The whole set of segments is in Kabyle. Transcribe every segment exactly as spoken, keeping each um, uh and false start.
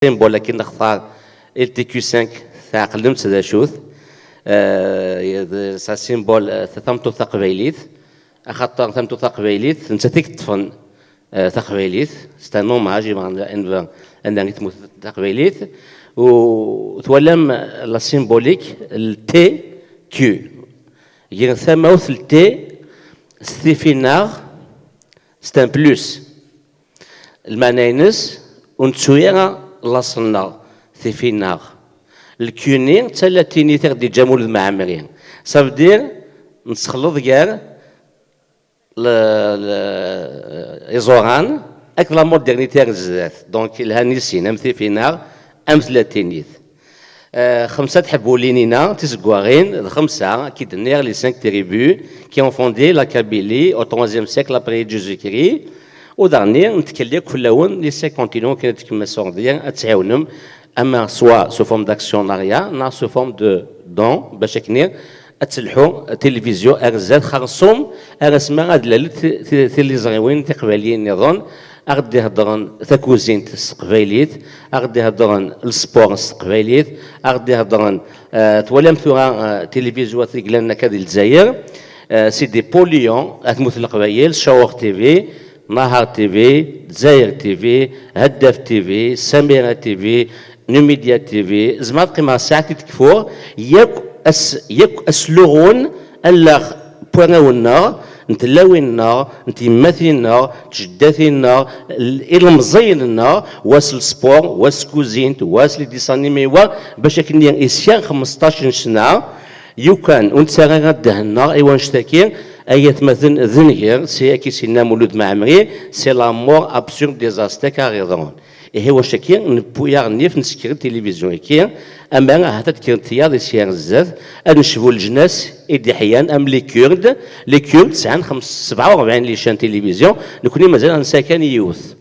symbole akken nextar L T Q cinq, tɛeqlem-tt d acu-t. Euh, c'est un symbole, euh, tameṭṭut taqbaylit, axaṭer tameṭṭut taqbaylit, nettat i yeṭṭfen, euh, taqbaylit, c'est un hommage, i bɣan, i bɣan, anda i tmut taqbaylit. U twalam la symbolique, le T Q. Gar tamawt, le T, s tifinaɣ, c'est un plus. Lmeɛna-ines, ur nettu ara laṣel-nneɣ, tifinaɣ. Lkuni d talatinit i ɣ-d-yeǧǧa Mulud Mɛemmri. Ça veut dire, nettxelleḍ gar le, le, iẓuran akked la modernité ar zdat. Donc, lhan i sin, am tifinaɣ, am tlatinit. Euh, xemsa tḥebbulin-ina tizeggaɣin d xemsa, ki d-nniɣ, les cinq tribus qui ont fondé la Kabylie au troisième siècle après Jésus-Christ, u daɣni nettkel akk fell-awen, les cinq continents, akken ad tkemmel Surdiya, ad tɛiwnem, ama soit sous forme d'actionnariat, neɣ sous forme de don, bac akken ad telḥu tilivizyu ar zdat, xersum ar asmi ad lalent ti-, ti-, tiliẓriwin tiqbayliyin nniḍen, a ɣ-d-iheddren takuzint s teqbaylit, a ɣ-d-iheddren lesport s teqbaylit, a ɣ-d-iheddren, euh, twalam tura, euh, tilivizyu-a i yellan akka di Lezzayer, euh, c'est des pôles liants, At Tmurt n Leqbayel, Cawaq T V, Nahar T V, Dzayer T V, Haddaf T V, Samira T V, Numidia T V, zemreɣ ad qqimeɣ ssaɛat i d-kfuɣ, yakk as-, yakk asluɣun allaɣ n warraw-nneɣ, n tlawin-nneɣ, n tyemmatin-nneɣ, n tjeddatin-nneɣ, l-, ilemẓiyen-nneɣ, wa s lesport, wa s tkuzint, wa s les dessins animés, wa, bac akken i sya xmesṭac n ccna, yukan ur nettarra ara ddehn-nneɣ i wanect-agi, ay atmaten d nnger, si akken i s-yenna Mulud Mɛemmri, c'est la mort absurde des Aztèques ara ɣ-yeḍrun. Ihi wacaki, newwi-yaɣ nnif, nesker-d tilivizyu-agi, amer ahat ad d-kkrent tiyaḍ i s-ar zdat, ad necbu leǧnas i d-iḥyan am les Kurdes. Les Kurdes sɛan xems-, sebɛa u rebɛin les chaînes télévision, nekkni mazal nesɛa kan yiwet.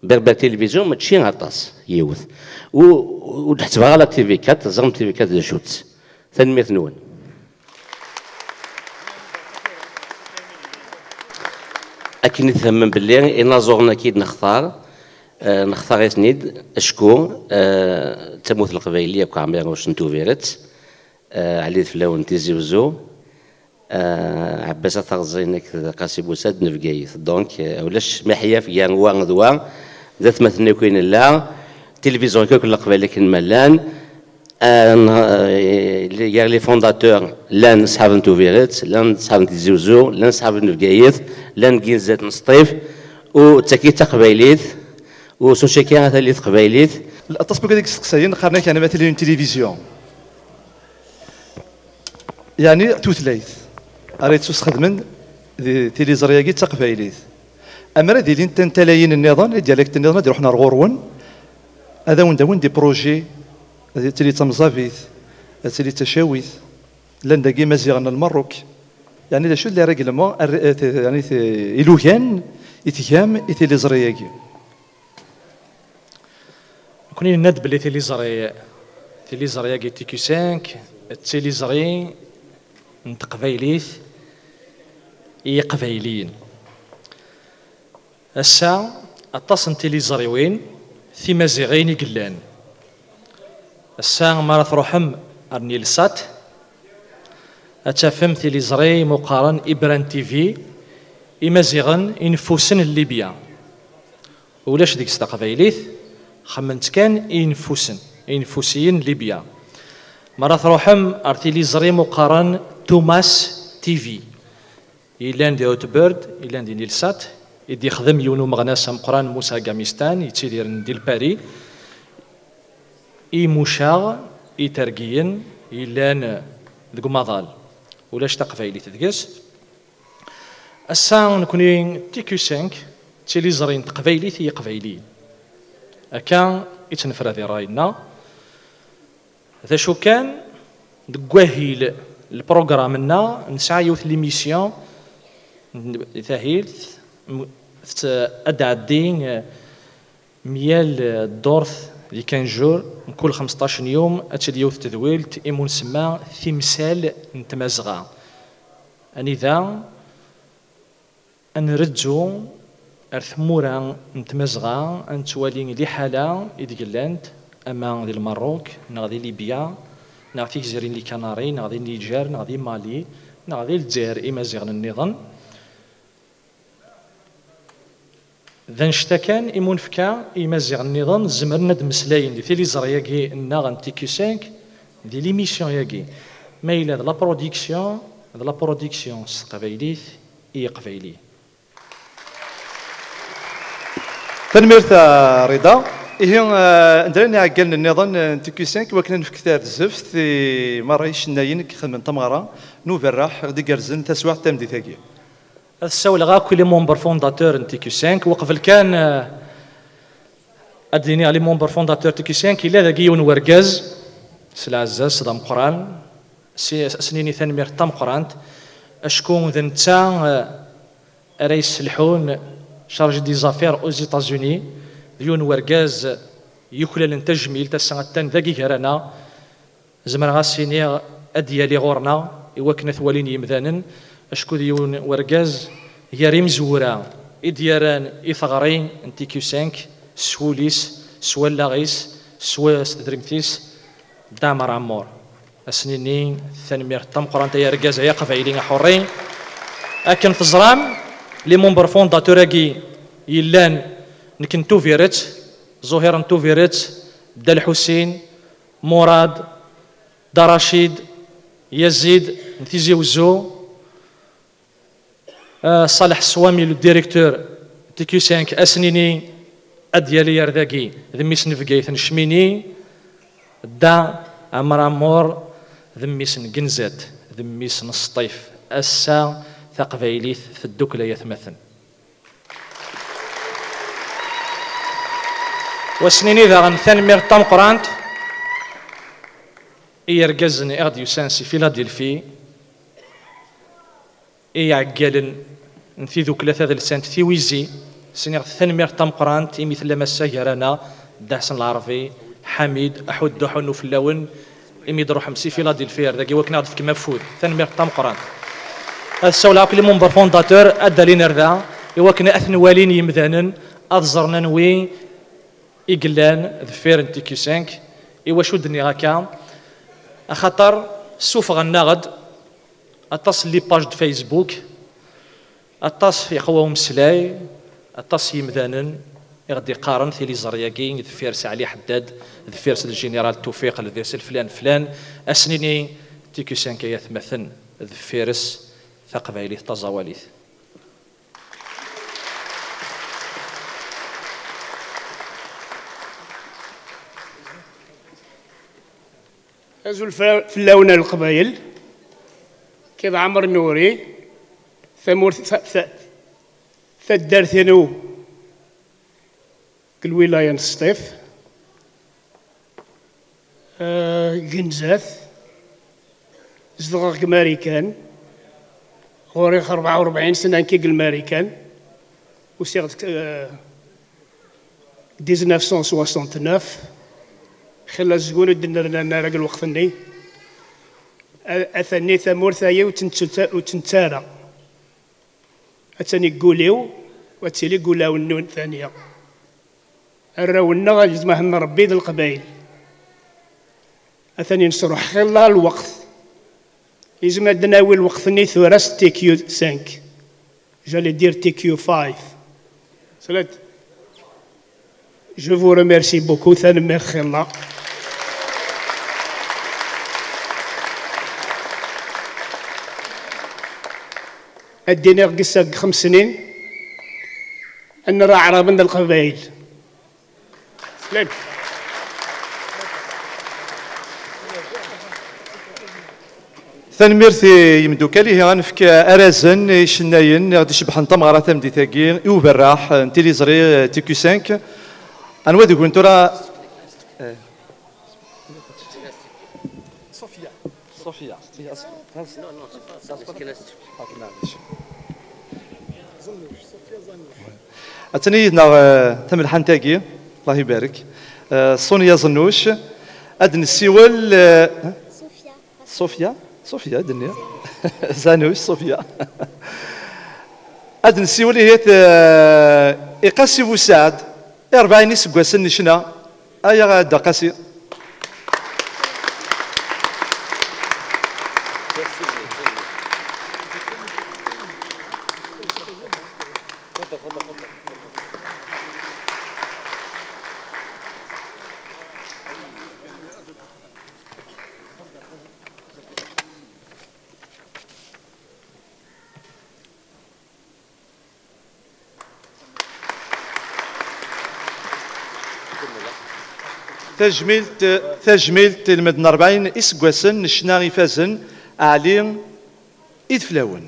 Berber Télévision mačči aṭas, yiwet. U, ur d-ḥettbeɣ ara T V quatre, teẓram T V quatre d acu-tt. Tanemmirt-nwen. Akken i tfehmem belli inaẓuren-agi i d-nextar, eh, nextar-iten-id acku, eh, d tamurt n Leqbayel akk, Ɛmiruc n Tubiret, eh, Ɛli Ideflawen n Tizi Wezzu, eh, Ɛebbas At Rẓin akked Qasi Busaddem n Bgayet. Donc, eh, ulac miḥyaf gar wa d wa, d atmaten akk i nella, tilivizyu akk n Leqbayel akken ma llan, eh, n-, eh, gar les fondateurs, llan ṣṣḥab n Tubiret, llan ṣṣḥab n Tizi Wezzu, llan ṣṣḥab n Bgayet, llan deg inzat n Sṭif, u d tagi d taqbaylit, u s ucaki ara tali teqbaylit. Aṭas n wigad i yesteqsayen, qqaren-ak, yeɛni, ma tili une télévision. Yeɛni tutlayt ara yettusxedmen di tiliẓri-agi d taqbaylit. Amer ad ilint tantalayin nniḍen, i dialect nniḍen, ad iruḥen ar ɣur-wen, ad awen-d-awin des projets, ad tili d tamẓabit, ad tili d tacawit. Llan dagi Imaziɣen n Lmerruk. Yeɛni d acu d les règlements, ar-, eh, te-, yeɛni te-, ilugan i tgam i tiliẓri-agi? Nekkni nenna-d belli tiliẓri, tiliẓri-agi T Q cinq d tiliẓri n teqbaylit i yiqbayliyen. Ass-a, aṭas n tiliẓriwin timaziɣin i yellan. Ass-a, mi ara truḥem ar Nilsat, ad tafem tiliẓri imuqaren Ibran T V, Imaziɣen ineffusen n Libya. Ulac deg-s taqbaylit, xemmen-tt kan i ineffusen, i ineffusiyen n Libya. Mi ara truḥem ar tiliẓri imuqaren Tumas T V, yellan di Haute-Burde, yellan di Nilsat, i d-yexdem yiwen umeɣnas ameqqran, Musa Gamistan, yettidiren di Lpari, i Mucaɣ, Itergiyen, yellan deg umaḍal. Ulac taqbaylit deg-s. Ass-a, nekkni, T Q cinq, d tiliẓri n teqbaylit i yiqbayliyen. Akka i tt-nefra di ṛṛay-nneɣ. D acu kan, deg wahil, lprugram-nneɣ, nesɛa yiwet l'émission n tahilt, m-, tt-, ad d-tɛeddi, eh, myal, eh, ddurt di quinze jours, mkul xmesṭac n yum, ad tili yiwet tedwilt, imu nsemma timsal n Tmazɣa. Anida ad nreǧǧu Ar tmura n Tmazɣa, ad nettwali liḥala i deg llant, ama di Lmerruk, neɣ di Libya, neɣ tigzirin n Likanari, neɣ di Niger, neɣ di Mali, neɣ di Lezzayer, Imaziɣen nniḍen. D annect-a kan i mu nefka i Yimaziɣen nniḍen, zemren ad d-mmeslayen di tiliẓri-agi nneɣ n T Q cinq, di l'émission-agi. Ma yella d la production, d la production s teqbaylit i Yiqbayliyen. Tanemmirt a Rida. Ihi, eh, anda llan iɛeggalen nniḍen n T Q cinq, wakken ad nefk tarzeft i merra icennayen i ixedmen tameɣra n uberraḥ i d-igerrzen taswiɛt tameddit-agi? Ad ssawleɣ akk i les membres fondateurs n T Q cinq, uqbel kan, eh, ad d-iniɣ les membres fondateurs T Q cinq, yella dagi yiwen wergaz, s lɛezza-s d ameqqran, si, ad s-nini tanemmirt tameqqrant, acku d netta, eh, ara yesselḥun, chargé des affaires aux États-Unis, d yiwen wergaz yuklalen tajmilt, ass-a attan dagi gar-aneɣ, zemreɣ ad s-iniɣ ad d-yali ɣur-neɣ i wakken ad t-walin yimdanen, acku d yiwen wergaz gar imezwura i d-yerran i teɣri n T Q cinq s wul-is, s wallaɣ-is, s wa-, s tedrimt-is, Dda Ɛmer Ɛemmur. Ad s-nini tanemmirt tameqqrant ay argaz, ay aqbayli aḥurri. Akken teẓram, les membres fondateurs-agi yellan, nekk n Tubiret, Zuhir n Tubiret, Dda Lḥusin, Murad, Dda Racid, Yazid n Tizi Wezzu, eh, Ṣaleḥ Swami, le directeur T Q cinq, ad s-nini ad d-yali ar dagi, d mmi-s n Bgayet n Cmini, Dda Ɛmer Ɛemmur, d mmi-s n Genzat, d mmi-s n Sṭif. Ass-a, taqbaylit teddukel ay atmaten. Wa s-nini daɣen tanemmirt tameqqrant i yergazen i ɣ-d-yusan si Philadelphie, i yiɛeggalen n tidukla tadelsant Tiwizi, s-niɣ tanemmirt tameqqrant imi tellam ass-a gar-aneɣ, Dda Ḥsen Lɛerbi, Ḥamid, aḥuddu aḥunnu fell-awen, imi d-truḥem si Philadelphie ar dagi, i wakken ad ɣ-d-tefkem afud. Tanemmirt tameqqrant. Ad ssawleɣ akk les membres fondateurs, ad d-alin ar da, i wakken ad ten-walin yimdanen, ad ẓren anwi i yellan deffir n T Q cinq. I wacu d-nniɣ akka? Axaṭer ssufɣen-aɣ-d aṭas n les pages de Facebook, aṭas yeqwa umeslay, aṭas n yimdanen i ɣ-d-iqqaren tiliẓri-agi deffir-s Ɛli Ḥeddad, deffir-s le général Tufiq, deffir-s flan flan, ad s-nini T Q cinq ay atmaten, deffir-s taqbaylit taẓawalit. Azul fell-, fell-awen a Leqbayel. Nekk d Ɛmer Nuri, tamurt, ta-, ta-, taddart-inu deg lwilaya n Sṭif. Eh, Genzat. Zedɣeɣ deg Marikan. Ɣur-i rebɛa u rebɛin sna nekki deg Lmarikan. Usiɣ-d, eh, dix-neuf cent soixante-neuf. Xilla azgun ur d-nnernan ara deg lweqt-nni. A-, atan-nni tamurt-agi ur tt-nettu-, ur tt-nettu ara. Attan deg wul-iw, u ad tili deg wulawen-nwen tanya. Arraw-nneɣ, a gzem ahen n Rebbi d Leqbayel. Atan nesruḥ xilla lweqt. Yezmer ad d-nawi lweqt-nni tura s T Q cinq. J'allais dire T Q five. Slat. Je vous remercie beaucoup, tanemmirt xilla. Ad d-iniɣ deg ass-a deg xems snin, ad nerr aɛraben d leqbayel. Slam. Tanemmirt i yimeddukal. Ihi ad nefk arazen i icennayen i ɣ-d-icebbḥen tameɣra tameddit-agi i uberraḥ n tiliẓri T Q cinq. Anwa deg-wen tura? Sofia. Sofia. Attan yid-neɣ, eh, tamelḥant-agi, Allah ibarek, eh, Sonia Ẓennuc. Ad nessiwel, eh, Sofia. Sofia? Sofia, ad d-nniɣ. Zanuc, Sofia. Ad nessiwel ihi, eh, I Qasi Busaɛd, i rebɛin iseggasen n ccna, aya a Dda Qasi. Tajmilt, tajmilt i lmed n rebɛin iseggasen n ccna ifazen, Ɛli Ideflawen.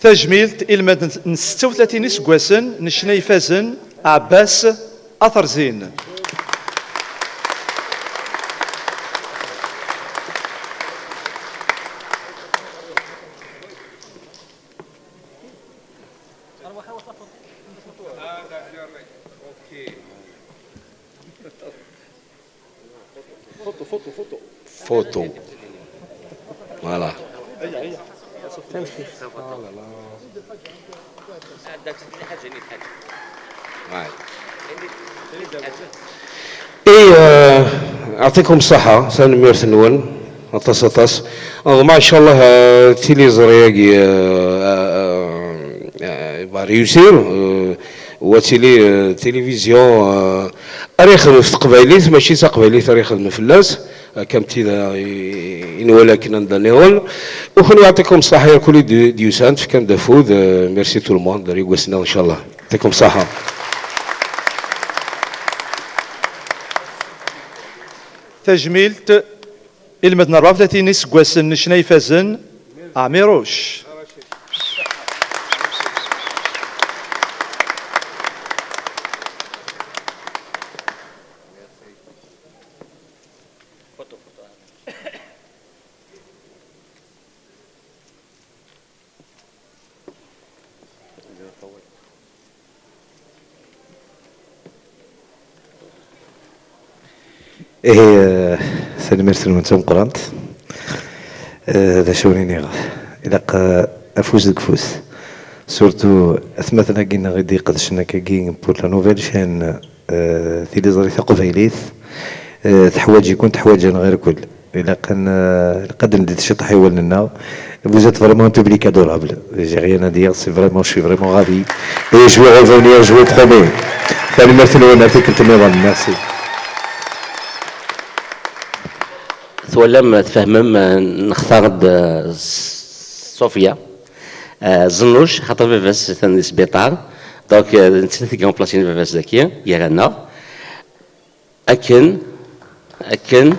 Tajmilt i lmed n setta u tlatin iseggasen n ccna ifazen, Ɛebbas Aterzin. Foto, foto, foto. Voilà. Et, euh, يعطيكم الصحة, tanemmirt-nwen aṭas, aṭas. Neḍmeɛ, ncallah, euh, tiliẓri-agi, euh, euh, euh, va réussir, euh, wa tili, euh, télévision, euh, ara ixedmen f teqbaylit, mačči d taqbaylit ara ixedmen fell-as, akka am tida i, i nwala akken anda nniḍen. U kenwi, يعطيكم الصحة, irkul i d-, d-yusan, tefkam-d afud, euh, merci tout le monde, ar yeggasen-a, ncallah. يعطيكم الصحة. Tajmilt i lmed n rebɛa u tlatin iseggasen n ccna ifazen, Ɛmiruc. Ihi, eh, tanemmirt-nwen d tameqqrant. Eh, d acu ur iniɣ? Ilaq, eh, afus deg ufus. Surtout atmaten-agi-nneɣ i d-iqedcen akkagi pour la nouvelle chaîne, eh, tiliẓri taqbaylit, eh, teḥwaǧ-iken, teḥwaǧ-aneɣ irkel. Ilaq ad n-, ilaq ad d-neldit ciṭṭaḥ i wallen-nneɣ. Vous êtes vraiment un public adorable. J'ai rien à dire, c'est vraiment, je suis vraiment ravi. Et je vais revenir, je vous promets. Tanemmirt-nwen, ar tikkelt nniḍen. Merci. Twalam, tfehmem, eh, nextar-d, eh, s-, Sofia, eh, Zennuc, xaṭer baba-s atan di sbiṭar. Donc, eh, d nettat i iɣemplasin baba-s daki, gar-aneɣ. Akken, akken,